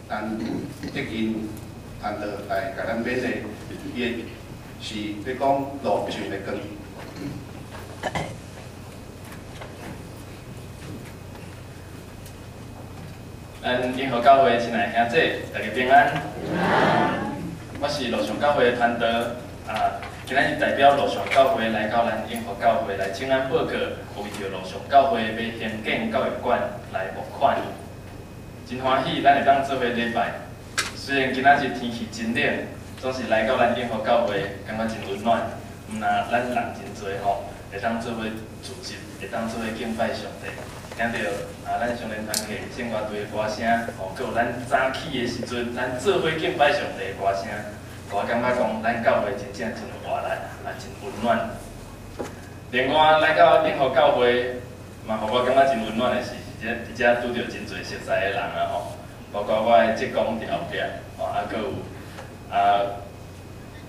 咱德音傳道來共咱勉勵，伊是欲講路上的光。咱永和教會親愛兄弟，大家平安。我是路上教會的傳道，啊，今仔日代表路上教會來到咱永和教會來請安報告，為著路上教會欲興建教育館來募款。真歡喜，咱會當做伙禮拜。雖然今仔日天氣真冷，總是來到咱永和教會，感覺真溫暖。毋若咱人真濟吼，會當做伙聚集，會當做伙敬拜上帝。聽著啊，咱上連團契聖樂隊的歌聲，吼，閣有咱早起的時陣，咱做伙敬拜上帝的歌聲，我感覺講咱教會真正真有活力，啊，真溫暖。另外來到永和教會，嘛，予我感覺真溫暖的是，佇遮拄著真濟熟似的人啊吼，包括我的職工佇後壁，吼，啊，閣有啊，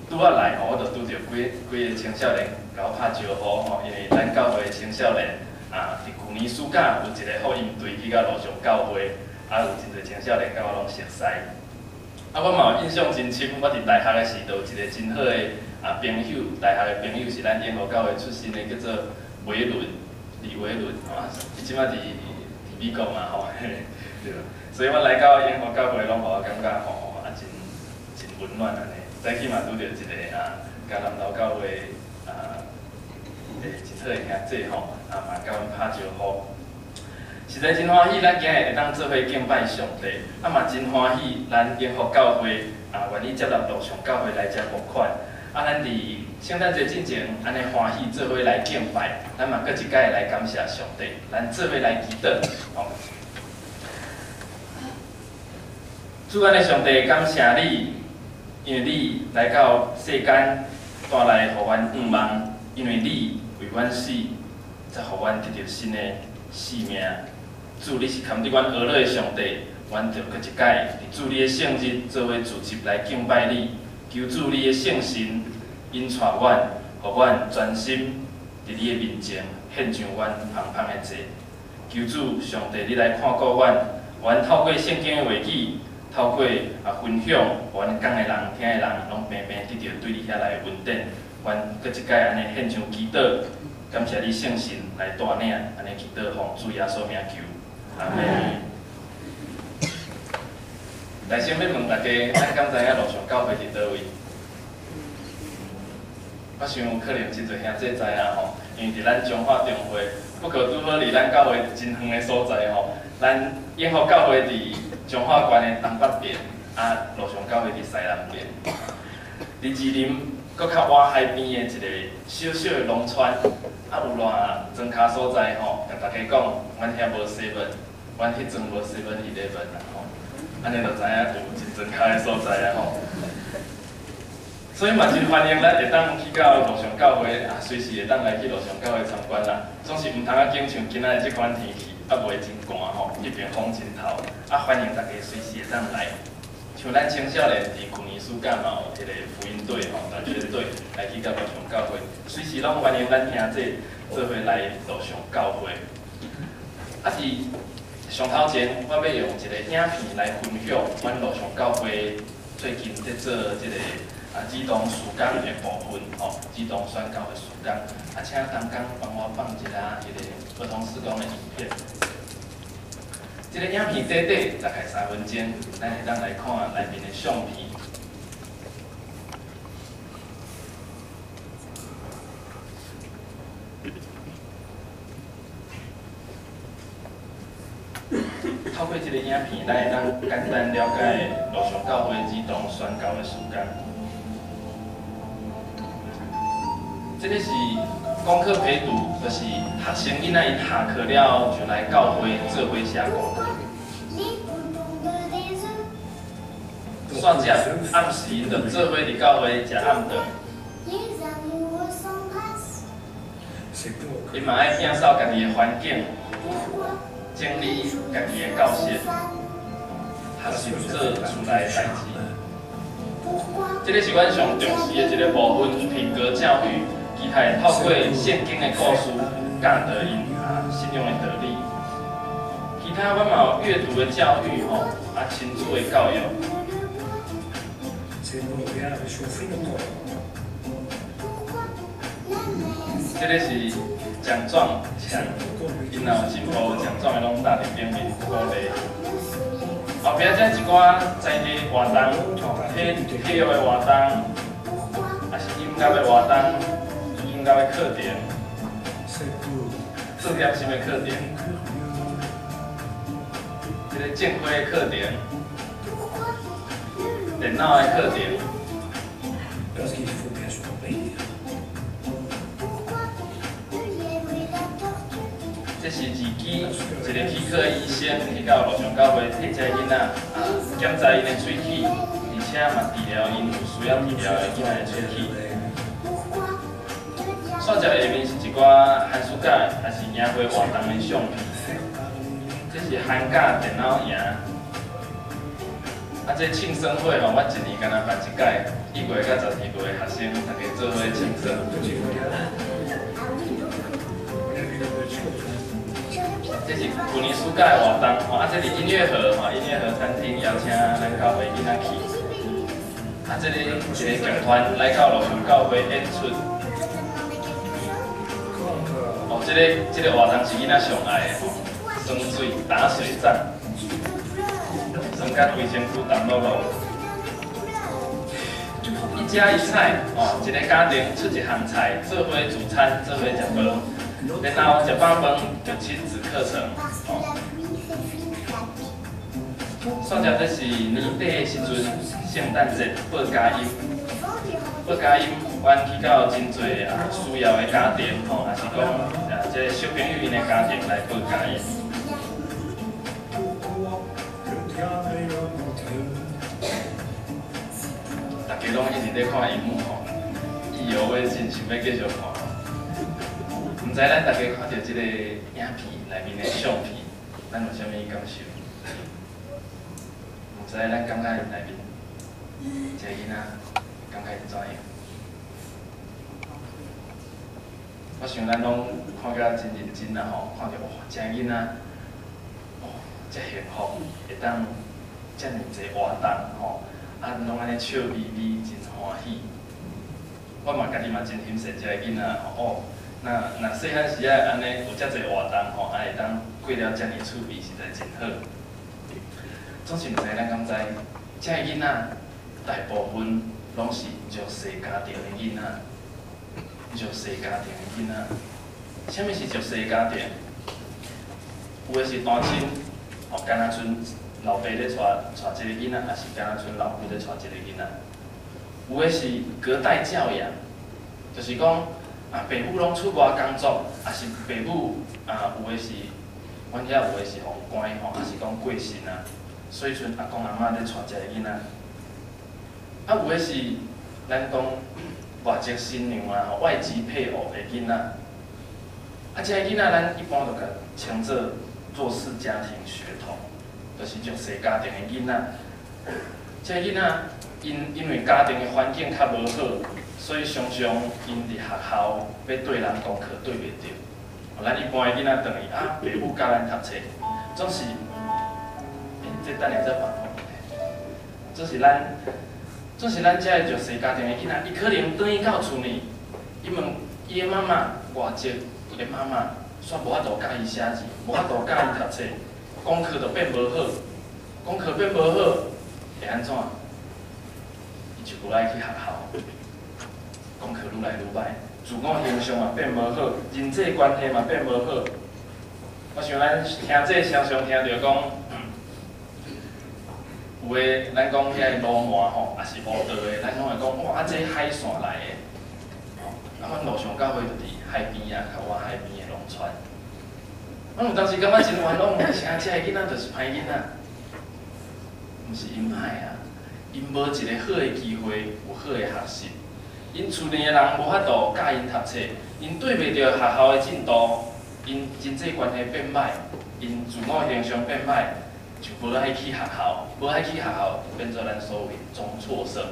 拄仔來吼，我就拄著幾幾个青少年共我拍招呼吼，因為咱教會的青少年啊，佇舊年暑假有一个福音隊去到路上教會，啊，有真濟青少年佮我攏熟似。啊，我嘛有印象真深，我佇大學的時就有一个真好的啊朋友，大學的朋友是咱永和教會出身的，叫做維倫，李維倫，吼，伊這擺佇美國嘛吼，對。所以我來到永和教會，攏予我感覺吼啊真真溫暖按呢。早起嘛拄著一个啊，佮南投教會啊，真好的兄弟吼，啊嘛共阮拍招呼。實在真歡喜，咱今日會當做伙敬拜上帝，啊嘛真歡喜，咱永和教會啊願意接納路上教會來遮募款。啊，咱佇聖誕節進前，按呢歡喜做伙來敬拜，咱嘛閣一擺來感謝上帝，咱做伙來祈禱，吼。主咱的上帝，感謝你，因為你來到世間，帶來予阮盼望，因為你為阮死，才予阮得著新的生命。主，你是堪得阮呵咾的上帝，阮著閣一擺佇主你的聖日做伙聚集來敬拜你。求主你的聖神引帶阮，予阮專心佇你的面前獻上阮芳芳的祭。求主上帝，你來看顧阮，阮透過聖經的話語，透過啊分享，予阮講的人、聽的人，攏平平得著對你遐來的恩典。阮閣一擺按呢獻上祈禱，感謝你聖神來帶領，按呢祈禱奉主耶穌名求，阿們。來先欲問大家，咱敢知影路上教會佇佗位？我想可能真濟兄弟知影吼，因為佇咱彰化中會，不過拄好離咱教會真遠的所在吼。咱永和教會佇彰化縣的東北邊，啊，路上教會佇西南邊。佇士林閣較倚海邊的一個小小的農村，啊，有偌莊跤所在吼，共大家講，阮遐無 seven，阮彼陣無 7-Eleven 啦吼。按呢就知影有真莊跤的所在啊吼，所以嘛真歡迎咱會當去到路上教會啊，隨時會當來去路上教會參觀啦。總是毋通啊景像今仔日這款天氣，啊袂真寒吼，彼邊風真透，啊歡迎大家隨時會當來。像咱青少年佇舊年暑假嘛有彼个福音隊吼、短宣隊來去到路上教會，隨時攏歡迎咱兄弟做伙來路上教會。啊佇上頭前，我欲用一個影片來分享阮路上教會最近佇做這個啊兒童事工的部分吼，兒童宣教的事工。啊，請同工幫我放一下彼个兒童事工的影片。這個影片短短大概3分鐘，咱會當來看內面的相片。透過這個影片，咱會當簡單了解路上教會兒童宣教的事工。這個是功課陪讀，就是學生囡仔𪜶下課了後就來教會做伙寫功課。煞食暗時𪜶就做伙佇教會食暗頓。𪜶嘛愛摒掃家己的環境。整理家己的教室，學習做厝內的代誌。這个是阮上重視的一个部分，品格教育。其他會透過聖經的故事教導𪜶啊信仰的道理。其他阮嘛有閱讀的教育吼，啊，啊，親子的教育。這个是獎狀牆，𪜶若有進步獎狀的攏搭佇頂面鼓勵。後壁這一寡在地活動，體育的活動，抑是音樂的活動，音樂的課程，做點心的課程，這个種花的課程，電腦的課程。這是二期一个齒科醫生去到路上教會替這个囡仔啊檢查𪜶的喙齒，而且嘛治療𪜶有需要治療的囡仔的喙齒。煞接下面是一寡寒暑假抑是營會活動的相片。這是寒假電腦營。啊，這慶生會吼，我一年敢若辦一擺，1月到12月的學生，大家做伙慶生。這是舊年暑假的活動，吼啊，這是音樂盒，吼，音樂盒餐廳邀請咱教會囡仔去。啊，這個一個劇團來到路上教會演出。哦，這個活動是囡仔上愛的，吼，耍水打水仗，耍甲規身軀澹漉漉。一家一菜，哦，一個家庭出一項菜，做伙煮餐，做伙食飯。然後食飽飯就親子課程，哦。煞接這是年底的時陣，聖誕節報佳音，報佳音，阮去到真濟啊需要的家庭，吼，抑是講啊這個小朋友𪜶的家庭來報佳音。大家攏一直咧看螢幕吼，意猶未盡，想欲繼續看。毋知咱大家看著這个影片內面的相片，咱有啥物感受？毋知咱感覺𪜶內面一个囡仔感覺是怎樣？我想咱攏看甲真認真啦吼，看著哇，這個囡仔，哦，遮幸福，會當遮爾濟活動吼，啊，攏按呢笑眯眯，真歡喜。我嘛家己嘛真欣羨這個囡仔吼，哦。若若細漢時仔按呢有遮濟活動吼，啊會當過了遮爾趣味，實在真好。總是毋知咱敢知，遮個囡仔大部分攏是弱勢家庭的囡仔，弱勢家庭的囡仔。啥物是弱勢家庭？有的是單親，吼，敢若賰老爸咧帶帶一個囡仔，抑是敢若賰老母咧帶一個囡仔。有的是隔代教養，就是講。啊，爸母攏出外工作，抑是爸母啊，有的是，阮遐有的是予關吼，抑是講過身啊，所以賰阿公阿嬤咧帶這個囡仔。啊，有的是咱講外籍新娘啊，外籍配偶的囡仔。啊，這個囡仔咱一般就共稱做弱勢家庭學童，就是弱勢家庭的囡仔。這個囡仔因為家庭的環境較無好。所以常常𪜶佇學校欲對人功課對袂著。咱一般的囡仔轉去啊，爸母教咱讀冊，總是，這等下再放。總是咱遮的弱勢家庭的囡仔，伊可能轉去到厝呢，伊問伊的媽媽，外籍的媽媽，煞無法度教伊寫字，無法度教伊讀冊，功課就變無好，功課變無好，會按怎？伊就無愛去學校。功課愈來愈歹，自我形象嘛變無好，人際關係嘛變無好。我想咱兄弟常常聽著講，有的咱講遐个鱸鰻吼，抑是烏道的，咱攏會講哇，這海線來的。啊，阮路上教會就佇海邊啊，較倚海邊的農村。阮有當時感覺真冤枉，啥這個囡仔就是歹囡仔，毋是𪜶歹啊，𪜶無一個好的機會，有好的學習。𪜶厝內的人無法度教𪜶讀冊，𪜶對袂著學校的進度，𪜶人際關係變歹，𪜶自我形象變歹，就無愛去學校，無愛去學校，變做咱所謂中輟生。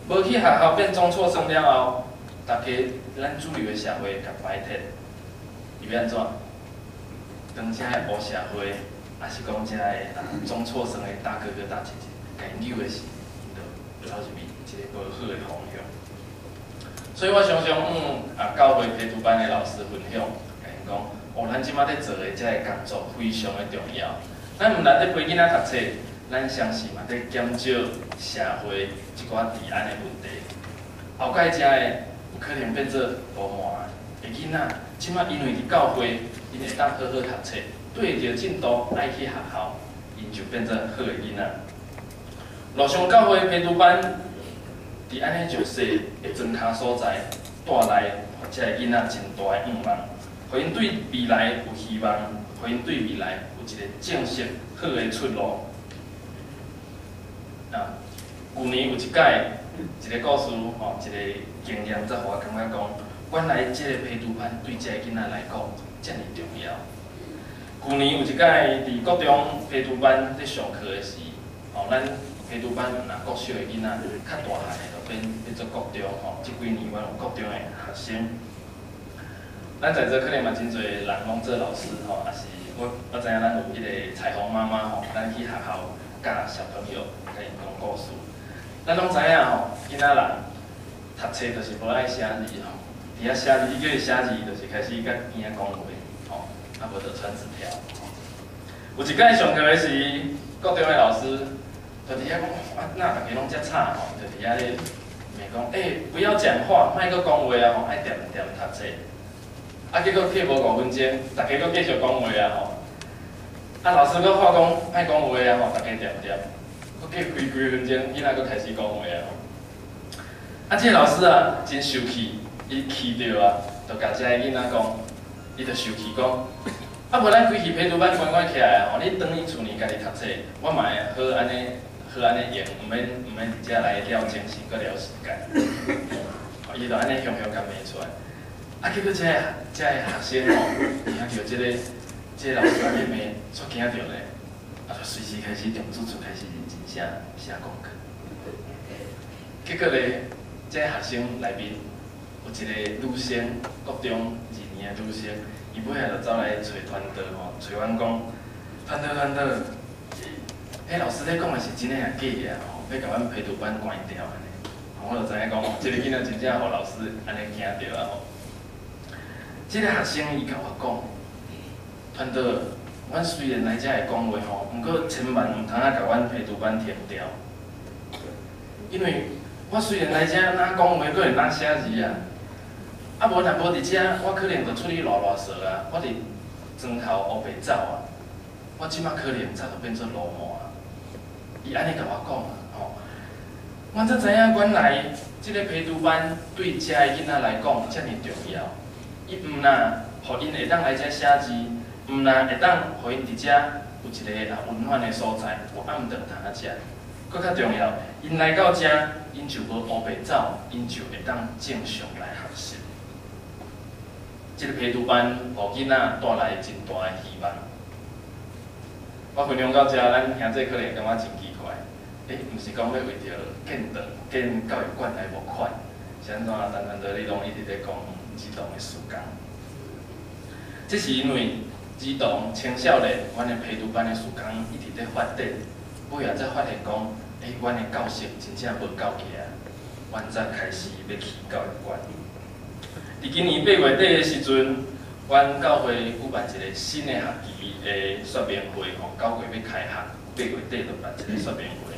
無去學校變中輟生了後，大家咱主流的社會共排斥，伊欲按怎？當遮的烏社會抑是講遮的啊中輟生的大哥哥大姐姐，共𪜶扭的時，𪜶就走入去一个無好的方向。所以我常常教會陪讀班的老師分享，共𪜶講，哦，咱這馬咧做的這个工作非常的重要。咱毋但咧陪囡仔讀冊，咱同時嘛咧減少社會一寡治安的問題。後蓋遮的有可能變做流氓的囡仔，這馬因為佇教會，𪜶會當好好讀冊，對著進度愛去學校，𪜶就變做好的囡仔。路上教會陪讀班，佇按呢弱勢的莊跤所在，帶來予遮个囡仔真大的向望，予𪜶對未來有希望，予𪜶對未來有一個正式好的出路。啊，舊年有一擺一个故事吼，一個經驗，才予我感覺講，原來這个陪讀班對這个囡仔來講遮爾重要。舊年有一擺佇國中陪讀班咧上課的時，吼，咱陪讀班毋若國小的囡仔，較大漢的就變變做國中吼。這幾年阮有國中的學生，咱在座可能嘛真濟人攏做老師吼，抑是我知影咱有彼个彩虹媽媽吼，咱去學校教小朋友，共𪜶講故事。咱攏知影吼，囡仔人讀冊就是無愛寫字吼，佇遐寫字，你叫伊寫字，就是開始佮嬰仔講話吼，啊無就傳紙條。有一擺上課的時，國中的老師就佇遐講，啊，哪逐家攏遮吵吼，就佇遐咧罵講，欸，不要講話，莫閣講話啊吼，愛恬恬讀冊。啊，結果過無5分鐘，逐家閣繼續講話啊吼。啊，老師閣發講，莫講話啊吼，逐家恬恬。閣過幾幾分鐘，囡仔閣開始講話啊吼。啊，這个老師啊，真生氣，伊氣著啊，就共遮个囡仔講，伊就生氣講，啊無咱規氣陪讀班關關起來啊吼，你轉去厝裡家己讀冊，我嘛會好按呢好按呢用，毋免佇遮來了精神，閣了時間。伊就按呢雄雄共罵出來。啊，結果這个學生吼，聽著這个老師按呢罵，足驚著咧，啊，就隨時開始中主厝開始認真寫寫功課。結果咧，這个學生內面有一個女生，國中二年的女生，伊尾仔就走來揣傳道吼，揣阮講，傳道傳道，彼老師咧講的是真的抑假的啊？吼，欲共阮陪讀班關掉按呢。我就知影講，這个囡仔真正予老師按呢驚著啊吼。這个學生伊共我講，傳道，阮雖然來遮會講話吼，毋過千萬毋通啊共阮陪讀班停掉，因為我雖然來遮若講話，閣會若寫字啊，啊無若無佇遮，我可能就出去囉囉嗦啊，我佇莊頭烏白走啊，我這馬可能早就變做流氓啊。伊按呢共我講啊，吼，阮才知影原來這个陪讀班對遮个囡仔來講遮爾重要。伊毋若予𪜶會當來遮寫字，毋若會當予𪜶佇遮有一個啊溫暖的所在，有暗頓通食。閣較重要，𪜶來到遮，𪜶就無烏白走，𪜶就會當正常來學習。這個陪讀班予囡仔帶來真大的希望。我分享到遮，咱兄弟可能會感覺真奇怪，欸，毋是講欲為著建堂、建教育館來募款，是按怎？陳傳道你攏一直咧講兒童的事工。這是因為兒童、青少年，阮的陪讀班的事工一直咧發展，尾仔才發現講，欸，阮的教室真正無夠額，阮才開始欲起教育館。佇今年8月底的時陣，阮教會舉辦一個新的學期的說明會，吼，9月欲開學，8月底就辦一個說明會。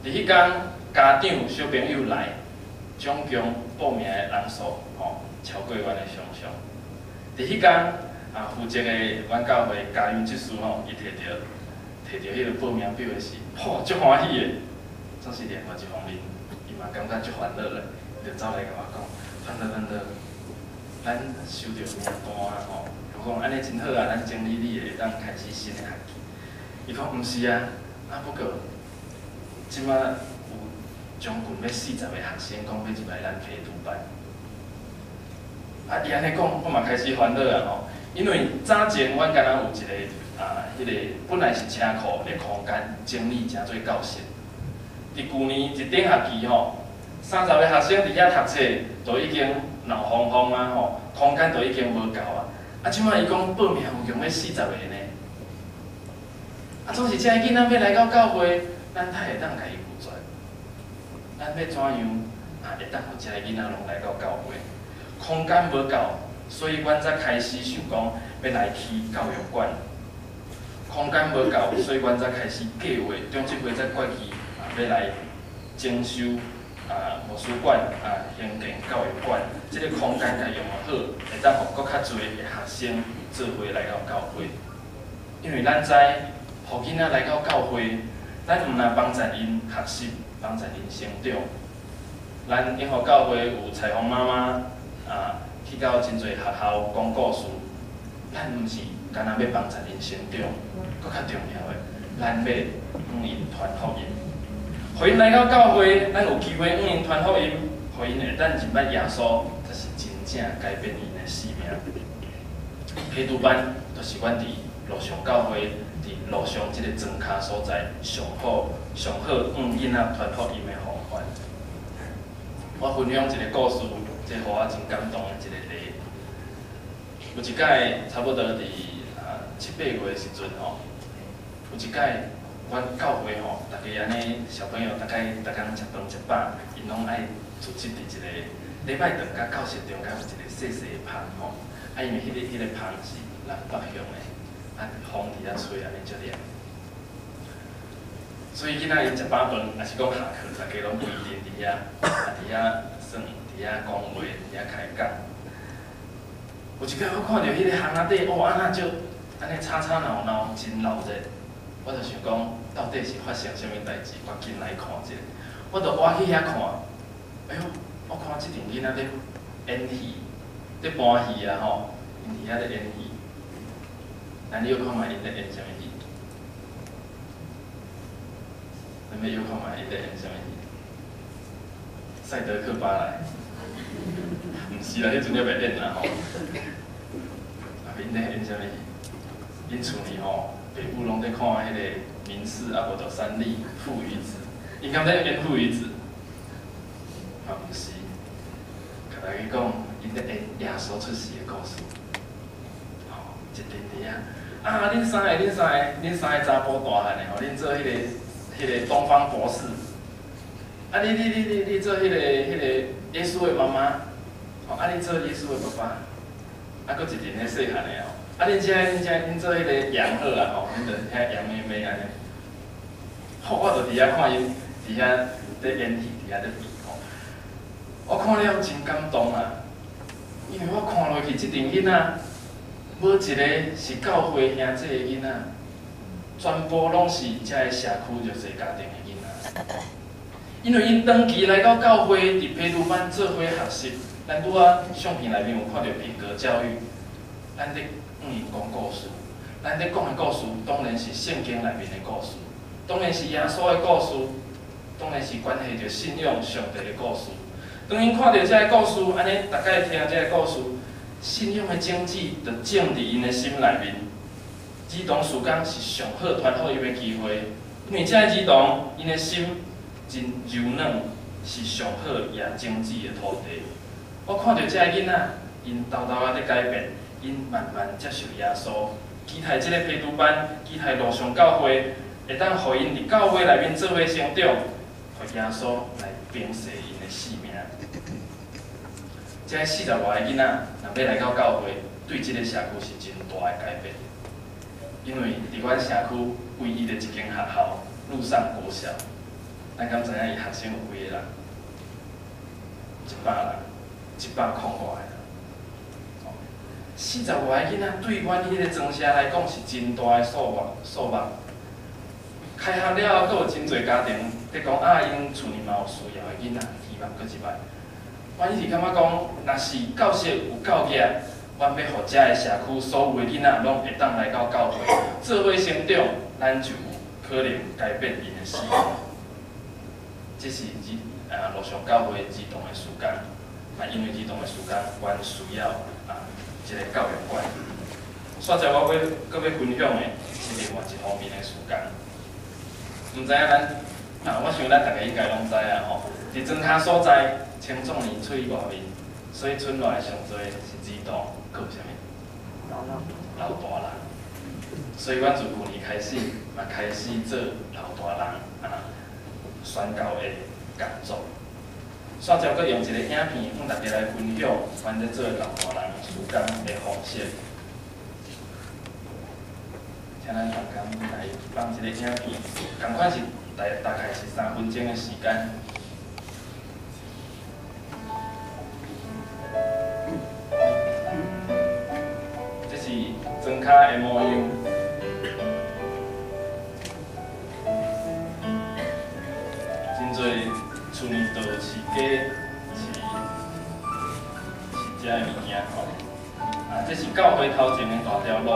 佇彼工，家長小朋友來，總共報名的人數，吼，超過阮的想象。佇彼工，啊，負責的阮教會家長執事吼，伊摕著彼个報名表的時，吼，足歡喜的。總是另外一方面，伊嘛感覺足煩惱咧，伊就走來共我講，傳道傳道，咱收著名單啊吼，我講按呢真好啊，咱整理你會當開始新的學期。伊講毋是啊，啊不過，這馬有將近欲40個學生講欲入來咱陪讀班。啊，伊按呢講，我嘛開始煩惱啊吼，因為早前阮敢若有一个啊，彼个本來是車庫的空間整理成做教室。佇舊年一頂學期吼，30個學生佇遐讀冊，都已經鬧哄哄啊吼，空間都已經無夠啊。啊，這馬伊講報名有共欲40個呢，啊，總是這个囡仔欲來到教會，咱才會當共伊拒絕。咱欲怎樣啊？會當予這个囡仔攏來到教會？空間無夠，所以阮才開始想講欲來起教育館。空間無夠，所以阮才開始計劃，中執會才決議啊，欲來整修啊圖書館啊，興建教育館。這个空間共用好，會當予閣較濟的學生做伙來到教會。因為咱知，予囡仔來到教會，咱毋但幫助𪜶學習，幫助𪜶成長。咱永和教會有彩虹媽媽啊，去到真濟學校講故事。咱毋是干焦欲幫助𪜶成長，閣較重要的，咱欲向𪜶傳福音。予𪜶來到教會，咱有機會向𪜶傳福音，予𪜶會當認捌耶穌，才是真正改變𪜶的生命。彼拄班就是阮佇路上教會，佇路上這个莊跤所在，上好上好向囡仔傳福音的方法。我分享一个故事，這予我真感動的一個例。有一擺，差不多佇啊七八月的時陣吼，有一擺，阮教會吼，逐家按呢小朋友，逐概逐工食飯食飽，𪜶攏愛組織佇一個禮拜堂佮教室中間有一個細細的棚吼，啊，因為彼個棚是南北向的，啊，風佇遐吹按呢足涼。所以囡仔𪜶食飽飯，抑是講下課，逐家攏規陣佇遐，啊，佇遐耍，佇遐講話，佇遐開講。有一擺我看著彼个巷仔底，哦，按怎足按呢吵吵鬧鬧，真鬧熱。我就想講，到底是發生啥物代誌？我緊來看一下。我就倚去遐看，哎喲，我看這陣囡仔咧演戲，咧搬戲啊吼，𪜶佇遐咧演戲。咱你看覓𪜶咧演啥物戲？咱欲看覓𪜶咧演啥物戲？賽德克巴萊？毋是啦，彼陣猶袂演啦吼。啊，𪜶咧演啥物戲？𪜶厝裡吼，爸母攏咧看彼个民視，啊無就三立《父與子》，𪜶敢咧演父與子？嘛毋是，共大家講，𪜶咧演耶穌出世的故事。吼，一陣佇遐，啊，恁三個查埔大漢的吼，恁做彼個東方博士。啊，你做彼個耶穌的媽媽，吼，啊，你做耶穌的爸爸，啊，閣一陣彼細漢的吼，啊，恁這恁做彼個羊好啊吼，恁就遐羊咩咩按呢。吼，我就佇遐看𪜶佇遐咧演戲，佇遐咧比吼，我看了真感動啊，因為我看落去這陣囡仔，無一個是教會兄弟的囡仔，全部攏是這个社區弱勢家庭的囡仔。因為𪜶長期來到教會，佇培育班做伙學習，咱拄仔相片內面有看著品格教育，咱咧向𪜶講故事，咱咧講的故事當然是聖經內面的故事，當然是耶穌的故事，當然是關係著信仰上帝的故事。當𪜶看著這个故事，按呢逐擺聽這个故事，信仰的種子就種佇𪜶的心內面。兒童事工是上好傳福音的機會，因為這个兒童𪜶的心真柔軟，是上好掖種子的土地。我看著這个囡仔，𪜶沓沓仔咧改變，𪜶慢慢接受耶穌。期待這个培育班，期待路上教會，會當予𪜶佇教會內面做伙成長，予耶穌來平息𪜶的性命。這四十外个囡仔，若欲來到教會，對這个社區是真大的改變。因為佇阮社區唯一的一間學校，鹿上國小，咱敢知影伊學生有幾个人？100人，100空外个人。四十外个囡仔對阮彼個莊社來講是真大的數目數目。開學了後，閣有真濟家庭佇講啊，𪜶厝裡嘛有需要的囡仔，希望閣一擺。阮一直感覺講，若是教室有夠額，阮欲予遮个社區所有的囡仔攏會當來到教會，做伙成長，咱就有可能改變𪜶的生命。這是路上教會兒童的事工，嘛因為兒童的事工，阮需要啊一个教育館。煞來我欲閣欲分享的是另外一方面的事工。毋知影咱啊，我想咱逐家應該攏知啊吼。佇莊跤所在，青壯年喙外面，所以賰落來上濟是兒童，閣有啥物？老大人。所以阮自舊年開始，嘛開始做老大人啊宣教的工作。煞才閣用一个影片，向大家來分享，阮咧做老大人事工的方式。請咱同工來放一个影片，仝款是大概是3分鐘的時間。這是莊跤的模樣。真濟厝內都飼雞、飼這个物件吼。啊，這是教會頭前的大條路，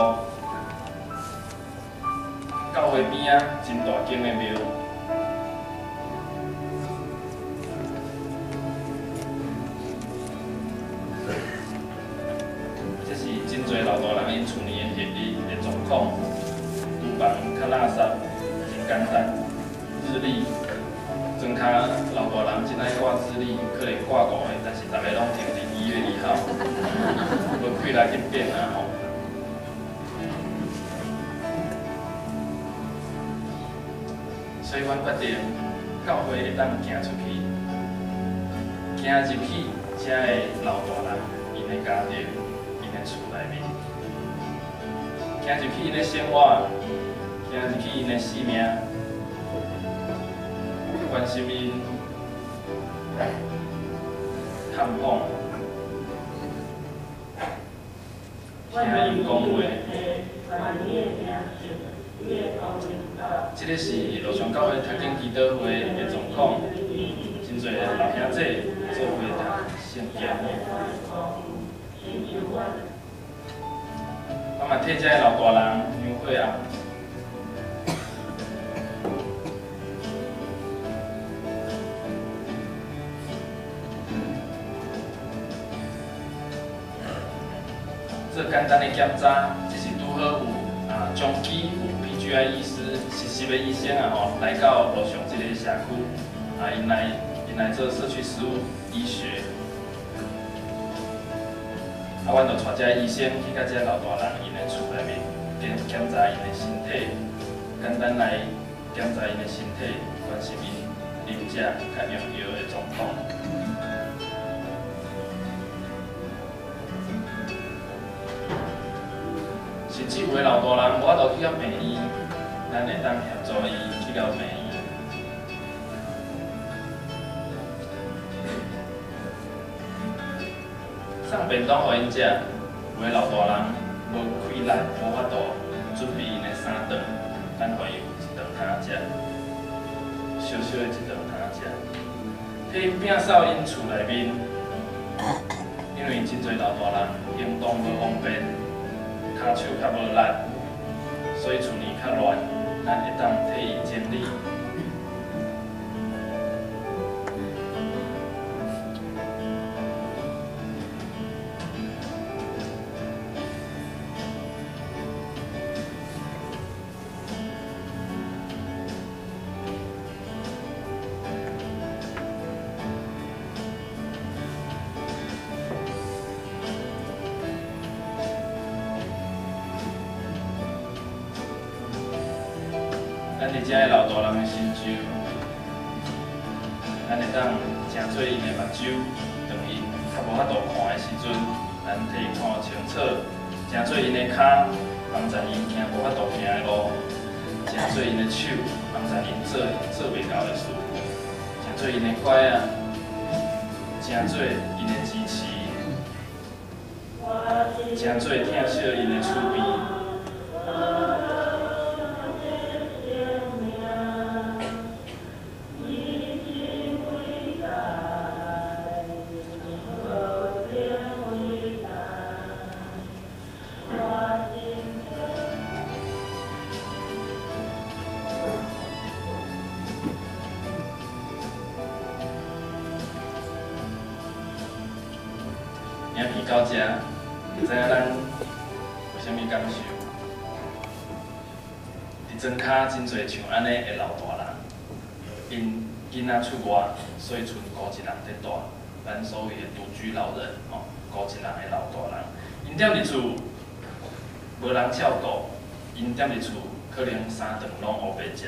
教會邊仔真大間的廟。這是真濟老大人𪜶厝內的日的狀況，廚房較垃圾，真簡單，日曆。莊跤老大人真愛掛日曆，可能掛5个，但是逐个攏停佇1月1號，無氣力去變啊吼。所以阮決定，教會會當行出去，行入去遮个老大人𪜶的家庭、𪜶的厝內面，行入去𪜶的生活，行入去𪜶的性命。關心𪜶，探訪，聽𪜶講話。這个是路上教會讀經祈禱會的狀況，真濟老兄姊做伙讀聖經。我嘛替這个老大人量血壓。做簡單的檢查，這是拄好有啊，長期有 PGI 醫師實習的醫生啊吼，來到路上這個社區，啊，𪜶來做社區食物醫學，啊，阮就帶這個醫生去佮這個老大人𪜶的厝內面檢查𪜶的身體，簡單來檢查𪜶的身體，關心𪜶啉食佮用藥的狀況。甚至有的老大人無法度去到病院，咱會當協助伊去到病院。送便當予𪜶食，有的老大人無氣力，無法度準備𪜶的三頓，咱予伊有一頓通食，小小的一頓通食。替𪜶摒掃𪜶厝內面，因為真濟老大人行動無方便。跤手較無力，所以厝內較亂，咱會當替伊整理。咱佇遮个老大人的身周，咱會當誠做𪜶的目睭，當𪜶較無法度看的時陣，咱替𪜶看清楚；誠做𪜶的跤，幫助𪜶行無法度行的路；誠做𪜶的手，幫助𪜶做袂到的事；誠做𪜶的拐仔，誠做𪜶的支持，誠做疼惜𪜶的厝邊。影片到遮，毋知影咱有啥物感受？佇莊跤真濟像按呢的老大人，𪜶囡仔出外，所以賰孤一人佇蹛。咱所謂的獨居老人，吼，孤一人的老大人，𪜶踮佇厝無人照顧，𪜶踮佇厝可能三頓攏烏白食，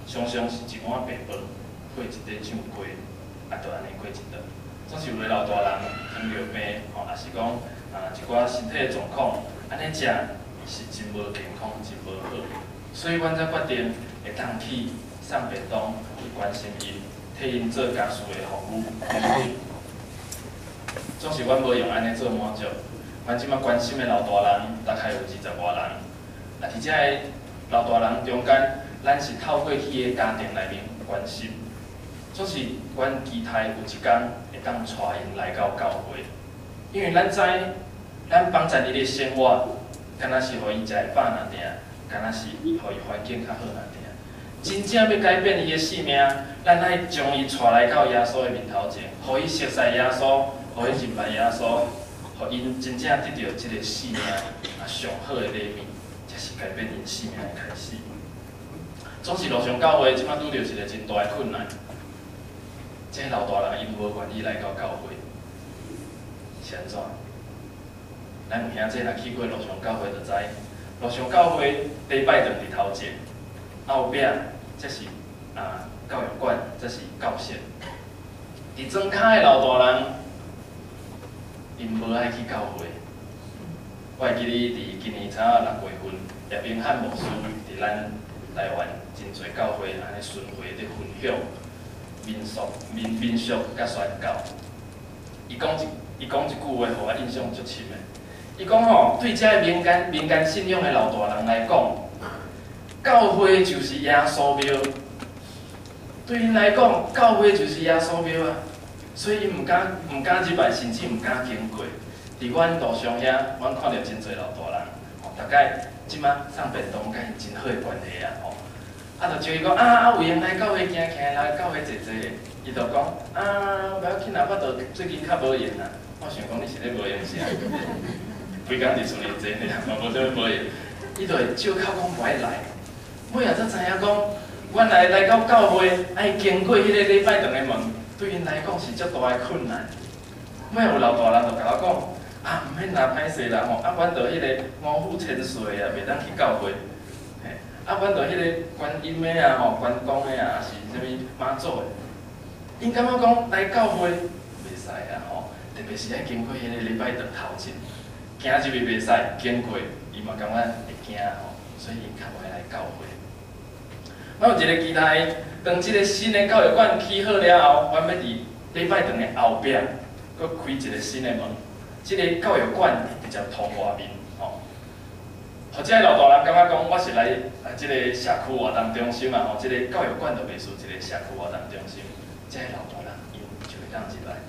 常常是一碗白飯配一塊醬雞，啊，就按呢過一頓。總是有的老大人糖尿病吼，抑是講啊一寡身體的狀況，按呢食是真無健康，真無好。所以阮才決定會當去送便當去關心𪜶，替𪜶做家事的服務。總是阮無用按呢做滿足，阮這馬關心的老大人大概有二十外人，啊，佇遮个老大人中間，咱是透過彼个家庭內面關心，總是阮期待有一工會當帶𪜶來到教會，因為咱知，咱幫助伊的生活，敢若是予伊食會飽爾爾，敢若是予伊環境較好爾爾。真正欲改變伊的性命，咱愛將伊帶來到耶穌的面頭前，予伊熟似耶穌，予伊認捌耶穌，予𪜶真正得著這个性命啊上好的禮物，才是改變𪜶性命的開始。總是路上教會這擺拄著一个真大的困難，這个老大人𪜶無願意來到教會，是按怎？咱有兄弟若去過路上教會就知，路上教會禮拜堂佇頭前，後壁才是啊教育館，才是教室。佇莊跤的老大人，𪜶無愛去教會。我會記得佇今年差不多6月份，葉明漢牧師佇咱台灣真濟教會按呢巡迴咧分享民俗、民俗佮宣教。伊講一句話，予我印象足深的。伊講吼，對這个民間信仰的老大人來講，教會就是耶穌廟。對𪜶來講，教會就是耶穌廟啊，所以𪜶毋敢入來，甚至毋敢經過。佇阮路上遐，阮看著真濟老大人，吼，大概這馬送便當佮𪜶真好的關係啊，吼。啊，就招伊講啊啊，有閒來教會行徛，來教會坐坐。伊就講啊，無要緊啦，我著最近較無閒啦。我想講你是咧無閒啥？規工佇厝裡坐爾，嘛無啥物無閒。伊就會借口講無愛來。尾仔才知影講，原來來到教會愛經過彼个禮拜堂的門，對𪜶來講是足大的困難。尾仔有老大人就共我講，啊，毋免啦，歹勢啦吼，啊，阮著彼个五虎千歲啊，袂當去教會。嘿，啊，阮著彼个觀音的啊吼，關公的啊，抑是啥物媽祖的，𪜶感覺講來教會袂使啊吼，特別是愛經過彼个禮拜堂頭前，行入去袂使，經過伊嘛感覺會驚吼，所以𪜶較無愛來教會。我有一个期待，當這个新的教育館起好了後，阮欲佇禮拜堂的後壁，閣開一个新的門。這个教育館直接通外面吼，予這个老大人感覺講，我是來啊這个社區活動中心啊吼，這个教育館就袂輸一个社區活動中心，這个老大人𪜶就會當入來。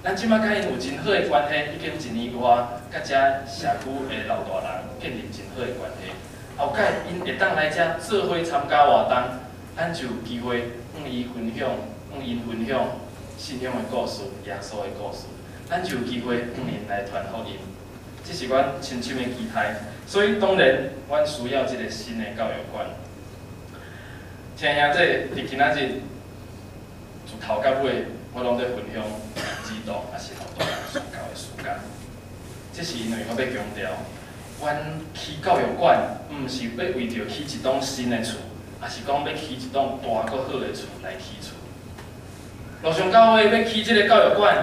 咱這馬佮𪜶有真好的關係，已經一年外，佮遮社區的老大人建立真好的關係。後蓋𪜶會當來遮做伙參加活動，咱就有機會向伊分享，向𪜶分享信仰的故事、耶穌的故事。咱就有機會向𪜶來傳福音，這是阮深深的期待。所以當然，阮需要這个新的教育館。親兄弟，佇今仔日，自頭到尾，我攏咧分享指導，抑是老大人宣教的時間。這是因為我欲強調，阮起教育館，毋是欲為著起一棟新的厝，抑是講欲起一棟大閣好的厝來起厝。路上教會欲起這个教育館，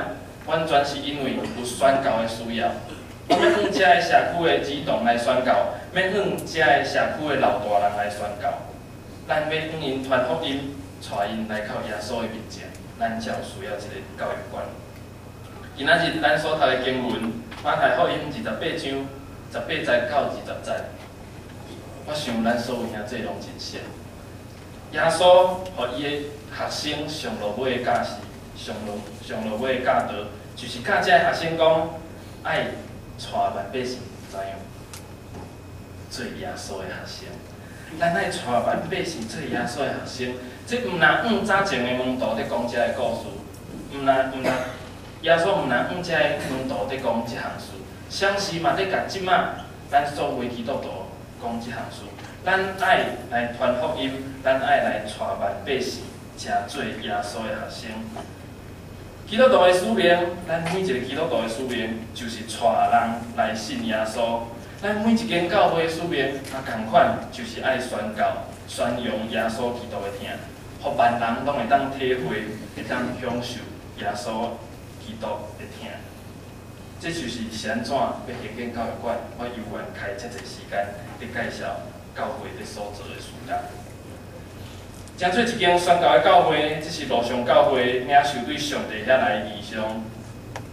完全是因為有宣教的需要。阮欲向遮个社區的兒童來宣教，欲向遮个社區的老大人來宣教。咱欲向𪜶傳福音，帶𪜶來到耶穌的面前，咱才有需要這个教育館。今仔日咱所讀的經文，馬太福音28章18節到20節。我想咱所有兄弟攏真熟。耶穌予伊的學生上落尾的教示，上落尾的教導，就是教這个學生講，愛帶萬百姓怎樣做耶穌的學生。咱愛帶萬百姓做耶穌的學生，這毋若向早前的門徒咧講這个故事，毋若耶穌毋若向這个門徒咧講這項事，相時嘛咧共這馬咱所有基督徒講這項事。咱愛來傳福音，咱愛來帶萬百姓，成做耶穌的學生。基督徒的使命，咱每一个基督徒的使命，就是帶人來信耶穌。咱每一間教會使命嘛仝款，就是愛宣告、宣揚耶穌基督的疼，予萬人攏會當體會，會當享受耶穌基督的疼。這就是是按怎欲興建教育館，我猶願開遮濟時間佇介紹教會佇所做的事工。成做一間宣教的教會，這是路上教會領受對上帝遐來的異象。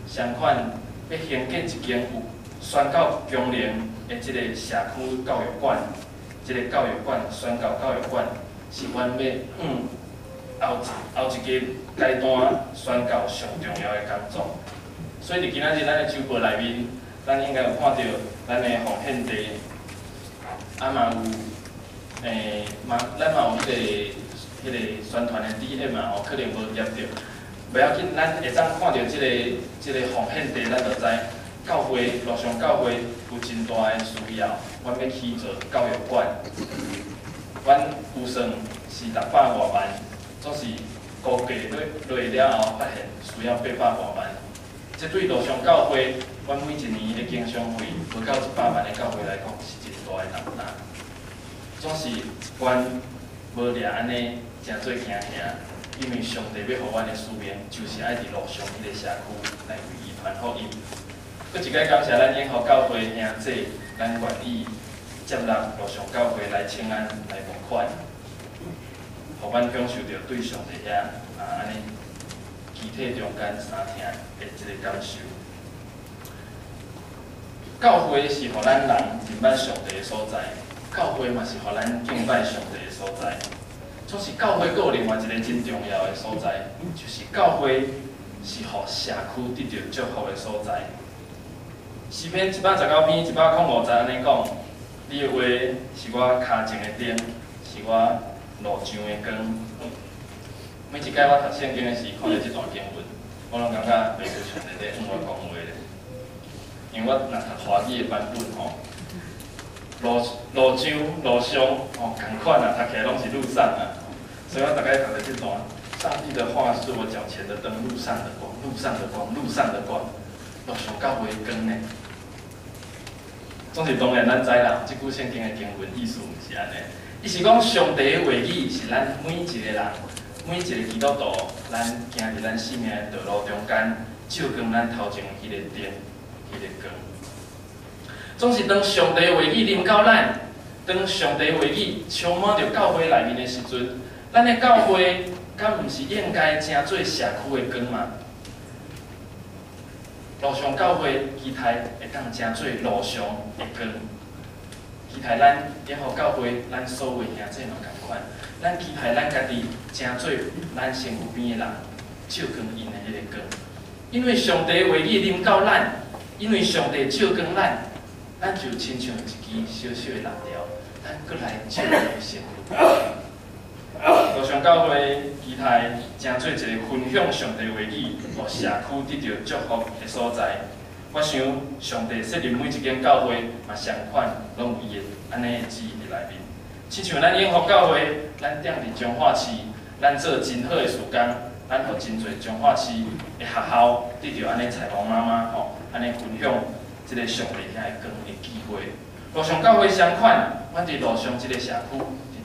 相款，欲興建一間有宣教功能的這個社區教育館，這個教育館宣教教育館，是阮欲往後後一個階段宣教上重要的工作。所以佇今仔日咱的週報內面，咱應該有看著咱的奉獻地，啊嘛有，嘛咱嘛有彼個宣傳的 DM 嘛吼，可能無接著，袂要緊，咱會當看著這個奉獻地，咱就知教會路上教會有真大的需要，阮欲起做教育館，阮預算是600外萬，總是估計落落了後，發現需要800外萬。這對路上教會，阮每一年的經常費無夠100萬的教會來講，是真大的負擔。總是阮無掠按呢，誠做驚嚇，因為上帝欲予阮的使命，就是愛佇路上彼個社區來為伊傳福音。閣一擺感謝咱永和教會兄弟，咱願意接納路上教會來請安來募款，予阮享受著對上帝遐啊按呢肢體中間相疼的這個感受。教會是予咱人認捌上帝的所在，教會嘛是予咱敬拜上帝的所在。總是教會閣有另外一個真重要的所在，就是教會是予社區得著祝福的所在。詩篇119篇105節按呢講：你的話是我跤前的燈，是我路上的光。每一擺我讀聖經的時，看著這段經文，我攏感覺袂輸上帝咧向我講話咧。因為我若讀華語的版本吼，路路上路上吼，仝款啊，讀起來攏是路上啊。所以我逐擺讀著這段，上帝的話是我腳前的燈，路上的光，路上的光，路上的光，路上教會的光呢。總是當然咱知啦，這句聖經的經文意思毋是按呢。伊是講上帝的話語是咱每一個人，每一個基督徒，咱行佇咱生命的道路中間，照光咱頭前彼個燈，彼個光。總是當上帝話語臨到咱，當上帝話語充滿著教會內面的時陣，咱的教會敢毋是應該成做社區的光嗎？路上教會期待會當成做路上的光，期待咱永和教會，咱所有兄弟嘛仝款，咱期待咱家己成做咱身軀邊的人，照光𪜶的彼个光。因為上帝話語臨到咱，因為上帝照光咱，咱就親像一支小小的蠟燭，咱閣來照亮身軀。路上教會期待成做一個分享上帝話語，予社區得著祝福的所在。我想上帝設立每一間教會，嘛相款攏有伊的按呢的旨意佇內面。親像咱永福教會，咱踮佇彰化市，咱做真好的事工，咱予真濟彰化市的學校得著按呢彩虹媽媽吼，按呢分享這个上帝遐的光的機會。路上教會相款，阮佇路上這个社區，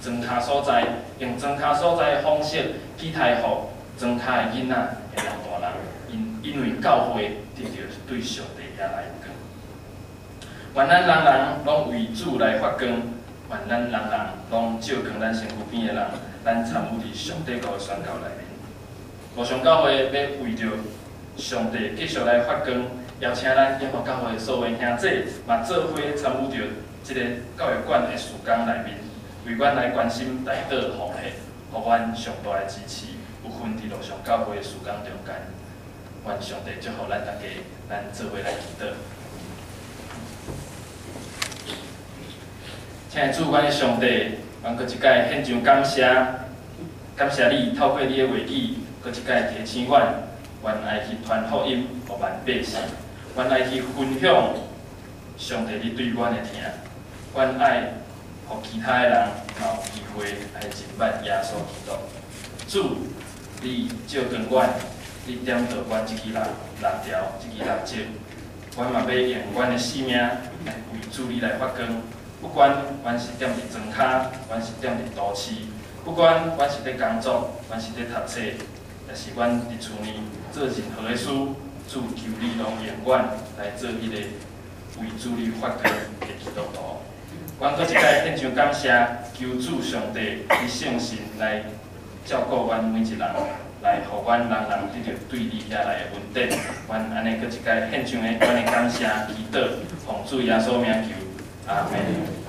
佇莊跤所在，用莊跤所在的方式，期待予莊跤的囡仔的老大人，𪜶因為教會得著對上帝遐來的光。願咱人人攏為主來發光，願咱人人攏照光咱身軀邊的人，咱參與佇上帝國的宣教內面。路上教會欲為著上帝繼續來發光，邀請咱永和教會所有兄弟嘛做伙參與著這个教育館的事工內面，為阮來關心代禱奉獻，予阮上大的支持，有份佇路上教會的事工中間。願上帝祝福咱大家，咱做伙來祈禱。親愛的主，阮的上帝，阮閣一擺獻上感謝，感謝你透過你的話語，閣一擺提醒阮，阮愛去傳福音予萬百姓，阮愛去分享上帝你對阮的疼，阮愛予其他的人嘛有機會來認捌耶穌基督。主，你照光阮，你點著阮這支蠟燭，這支蠟燭，阮嘛欲用阮的性命來為主你來發光。不管阮是踮佇莊跤，阮是踮佇都市，不管阮是佇工作，阮是佇讀冊，抑是阮佇厝內做任何的事，主求你攏用阮來做彼個為主你發光的基督徒。阮閣一擺獻上感謝，求主上帝以聖神來照顧阮每一人，來予阮人人得著對你遐來的恩典。阮按呢閣一擺獻上的阮的感謝祈禱，奉主耶穌名求，阿門。